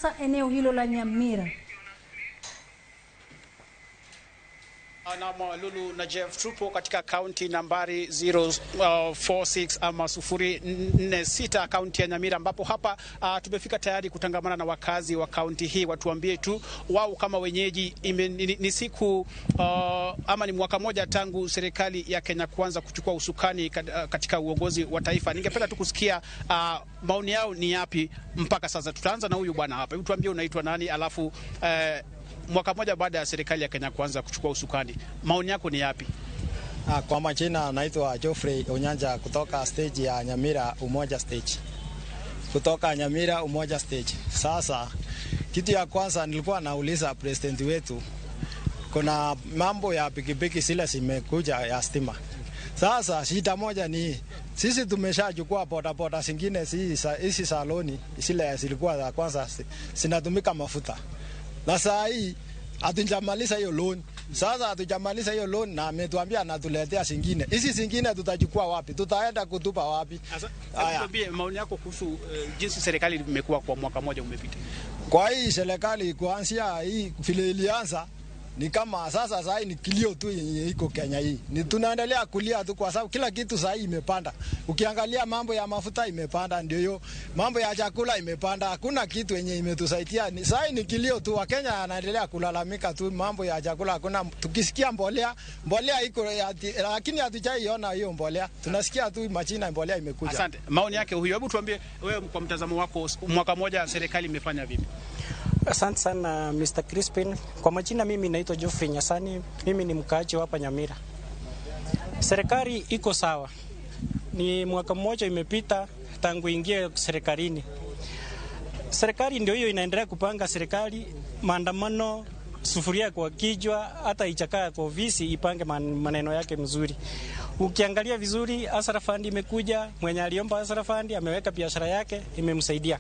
hasa eneo hilo la Nyamira. Na Lulu na Jeff, tupo katika kaunti nambari 046 ama 046, kaunti ya Nyamira, ambapo hapa tumefika tayari kutangamana na wakazi wa kaunti hii, watuambie tu wao kama wenyeji ni siku ama ni mwaka moja tangu serikali ya Kenya Kwanza kuchukua usukani katika uongozi wa taifa. Ningependa tu kusikia maoni yao ni yapi mpaka sasa. Tutaanza na huyu bwana hapa. Hebu tuambie unaitwa nani, alafu mwaka moja baada ya serikali ya Kenya Kwanza kuchukua usukani, maoni yako ni yapi? Kwa majina naitwa Geoffrey Onyanja kutoka stage ya Nyamira Umoja stage. Kutoka Nyamira Umoja stage. Sasa kitu ya kwanza nilikuwa nauliza president wetu, kuna mambo ya pikipiki zile zimekuja ya stima. Sasa shida moja ni sisi tumeshachukua bodaboda zingine hizi saloni zile zilikuwa za kwanza zinatumika mafuta. Na saa hii hatujamaliza hiyo loan. Sasa hatujamaliza hiyo loan na ametuambia anatuletea zingine. Hizi zingine tutachukua wapi? Tutaenda kutupa wapi? Tuambie maoni yako kuhusu jinsi serikali imekuwa kwa mwaka moja umepita. Kwa hii serikali kuanzia hii vile ilianza ni kama sasa saa hii ni kilio tu yenye iko Kenya hii. Ni tunaendelea kulia tu kwa sababu kila kitu saa hii imepanda. Ukiangalia mambo ya mafuta imepanda, ndio hiyo. Mambo ya chakula imepanda. Hakuna kitu yenye imetusaidia. Saa hii ni kilio tu. Wakenya wanaendelea kulalamika tu mambo ya chakula hakuna. Tukisikia mbolea iko lakini hatujaiona hiyo mbolea. Tunasikia tu machina mbolea imekuja. Asante. Maoni yake huyo. Hebu tuambie wewe kwa mtazamo wako, mwaka moja serikali imefanya vipi? Asante sana Mr. Crispin. Kwa majina mimi naitwa Geoffrey Nyasani, mimi ni mkaaji hapa Nyamira. Serikali iko sawa. Ni mwaka mmoja imepita tangu ingie serikalini. Serikali ndio hiyo inaendelea kupanga serikali, maandamano, sufuria kwa kichwa, hata ichakaa kwa ofisi ipange maneno yake mzuri. Ukiangalia vizuri, Asara Fund imekuja, mwenye aliomba Asara Fund ameweka biashara yake, imemsaidia.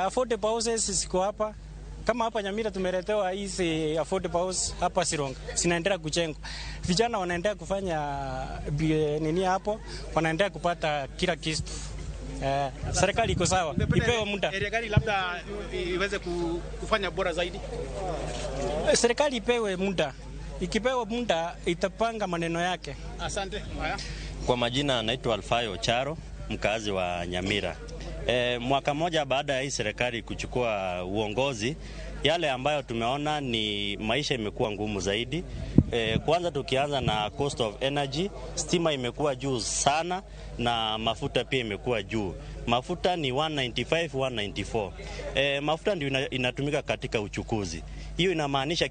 Affordable houses ziko hapa. Kama hapa Nyamira tumeletewa hizi affordable house hapa Sironga, zinaendelea kujengwa. Vijana wanaendelea kufanya nini hapo, wanaendelea kupata kila kitu. Serikali iko sawa, ipewe muda. Area gani labda iweze kufanya bora zaidi? Serikali ipewe muda. Ikipewa muda itapanga maneno yake. Asante. Haya. Kwa majina naitwa Alfayo Charo, mkazi wa Nyamira. Mwaka moja baada ya hii serikali kuchukua uongozi, yale ambayo tumeona ni maisha imekuwa ngumu zaidi. Kwanza tukianza na cost of energy, stima imekuwa juu sana na mafuta pia imekuwa juu. Mafuta ni 195, 194. Mafuta ndio inatumika katika uchukuzi. Hiyo inamaanisha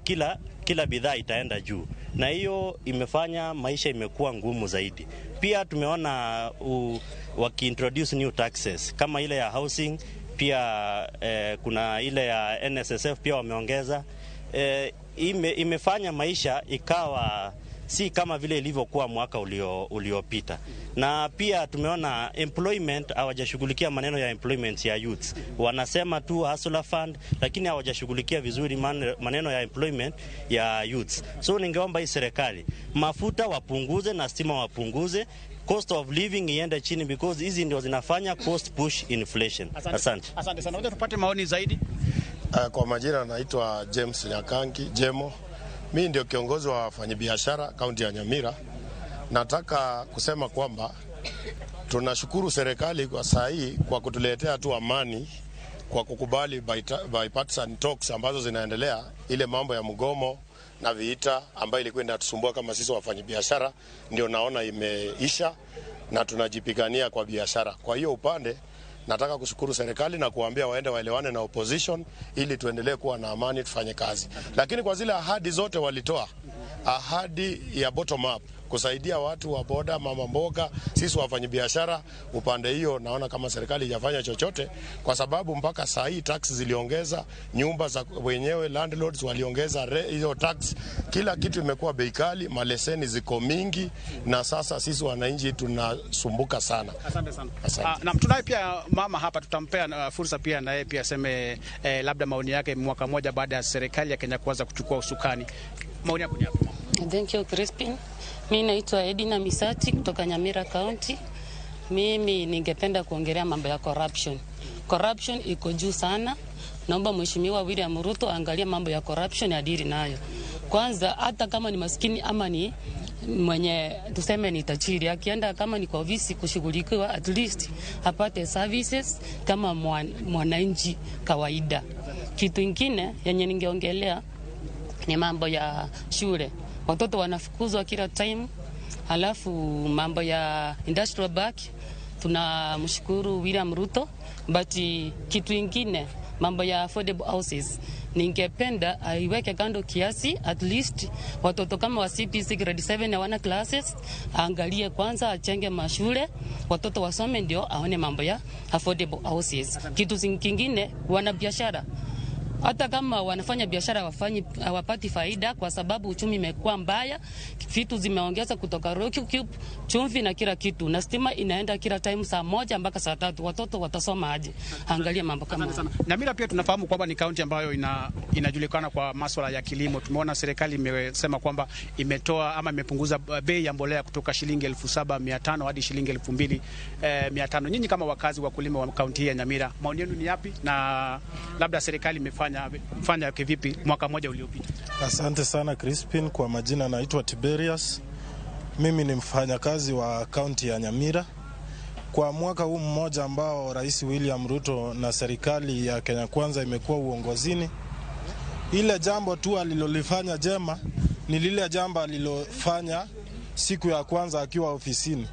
kila bidhaa itaenda juu, na hiyo imefanya maisha imekuwa ngumu zaidi. Pia tumeona wakiintroduce new taxes kama ile ya housing, pia kuna ile ya NSSF pia wameongeza. Imefanya maisha ikawa si kama vile ilivyokuwa mwaka uliopita. Na pia tumeona employment, hawajashughulikia maneno ya employment ya youths. Wanasema tu Hustler Fund, lakini hawajashughulikia vizuri maneno ya employment ya youths. So ningeomba hii serikali mafuta wapunguze na stima wapunguze, cost of living iende chini, because hizi ndio zinafanya cost push inflation. Asante. Asante sana. Wacha tupate maoni zaidi. Kwa majina naitwa James Nyakangi Jemo. Mimi ndio kiongozi wa wafanyabiashara kaunti ya Nyamira. Nataka kusema kwamba tunashukuru serikali kwa saa hii kwa kutuletea tu amani, kwa kukubali bipartisan talks ambazo zinaendelea, ile mambo ya mgomo na vita ambayo ilikuwa inatusumbua kama sisi wafanyabiashara, ndio naona imeisha na tunajipigania kwa biashara. Kwa hiyo upande nataka kushukuru serikali na kuambia waende waelewane na opposition ili tuendelee kuwa na amani, tufanye kazi. Lakini kwa zile ahadi zote walitoa, ahadi ya bottom up kusaidia watu wa boda, mama mboga, sisi wafanyabiashara, upande hiyo naona kama serikali haijafanya chochote, kwa sababu mpaka saa hii tax ziliongeza, nyumba za wenyewe landlords waliongeza hiyo tax, kila kitu imekuwa bei kali, maleseni ziko mingi, na sasa sisi wananchi tunasumbuka sana. Asante sana. Asante. Na tunaye pia mama hapa, tutampea fursa pia na yeye pia aseme labda maoni yake mwaka moja baada ya serikali ya Kenya Kwanza kuchukua usukani. Maoni yako ni yapi? Thank you Crispin. Mimi naitwa Edina Misati kutoka Nyamira County. Mimi ningependa kuongelea mambo ya corruption. Corruption iko juu sana. Naomba Mheshimiwa William Ruto aangalie mambo ya corruption, adili nayo kwanza, hata kama ni maskini ama ni mwenye tuseme ni tajiri, akienda kama ni kwa ofisi kushughulikiwa, at least apate services kama mwananchi kawaida. Kitu ingine yenye ningeongelea ni mambo ya shule, watoto wanafukuzwa kila time, halafu mambo ya industrial park tunamshukuru William Ruto, but kitu ingine mambo ya affordable houses ningependa aiweke kando kiasi, at least watoto kama wa CBC grade 7 hawana classes, aangalie kwanza, achenge mashule watoto wasome, ndio aone mambo ya affordable houses. Kitu kingine, wanabiashara hata kama wanafanya biashara hawapati faida kwa sababu uchumi imekuwa mbaya, vitu zimeongeza kutoka Royco Cube, chumvi na kila kitu, na stima inaenda kila time saa 1 mpaka saa 3. Watoto watasoma aje? Angalia mambo kama Asante sana. Nyamira pia tunafahamu kwamba ni kaunti ambayo inajulikana kwa maswala ya kilimo. Tumeona serikali imesema kwamba imetoa ama imepunguza bei ya mbolea kutoka shilingi 7,500 hadi shilingi 2,500. Nyinyi kama wakazi wakulima wa kaunti hii ya Nyamira, maoni yenu ni yapi na labda serikali imefanya fanya kivipi mwaka mmoja uliopita? Asante sana, Crispin. Kwa majina naitwa Tiberius. Mimi ni mfanyakazi wa kaunti ya Nyamira. Kwa mwaka huu mmoja ambao Rais William Ruto na serikali ya Kenya Kwanza imekuwa uongozini, ile jambo tu alilolifanya jema ni lile jambo alilofanya siku ya kwanza akiwa ofisini,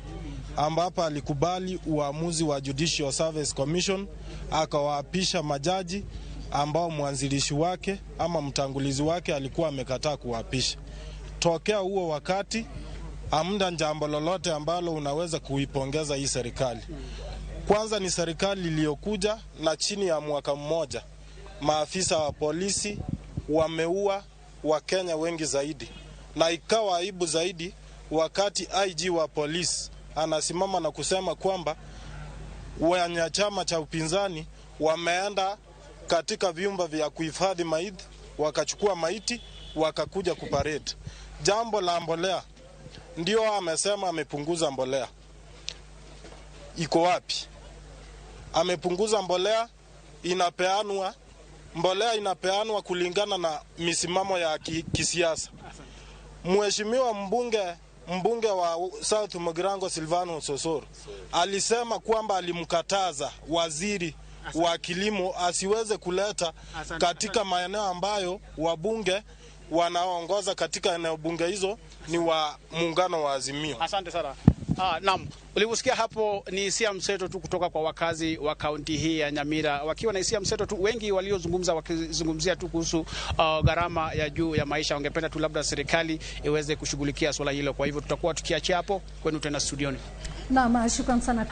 ambapo alikubali uamuzi wa Judicial Service Commission akawaapisha majaji ambao mwanzilishi wake ama mtangulizi wake alikuwa amekataa kuwaapisha. Tokea huo wakati hamna jambo lolote ambalo unaweza kuipongeza hii serikali. Kwanza ni serikali iliyokuja na chini ya mwaka mmoja maafisa wa polisi wameua Wakenya wengi zaidi, na ikawa aibu zaidi wakati IG wa polisi anasimama na kusema kwamba wenye chama cha upinzani wameenda katika vyumba vya kuhifadhi maiti wakachukua maiti wakakuja kuparade. Jambo la mbolea ndio amesema amepunguza mbolea, iko wapi? Amepunguza mbolea, inapeanwa mbolea inapeanwa kulingana na misimamo ya kisiasa. Mheshimiwa mbunge wa South Mugirango Silvano Sosoro alisema kwamba alimkataza waziri wa kilimo asiweze kuleta katika maeneo ambayo wabunge wanaoongoza katika eneo bunge hizo ni wa muungano wa Azimio. Asante sana. Naam, ulivyosikia hapo ni hisia mseto tu kutoka kwa wakazi wa kaunti hii ya Nyamira, wakiwa na hisia mseto tu, wengi waliozungumza wakizungumzia tu kuhusu gharama ya juu ya maisha. Wangependa tu labda serikali iweze kushughulikia swala hilo. Kwa hivyo tutakuwa tukiachia hapo kwenu tena studioni. Naam, shukran sana.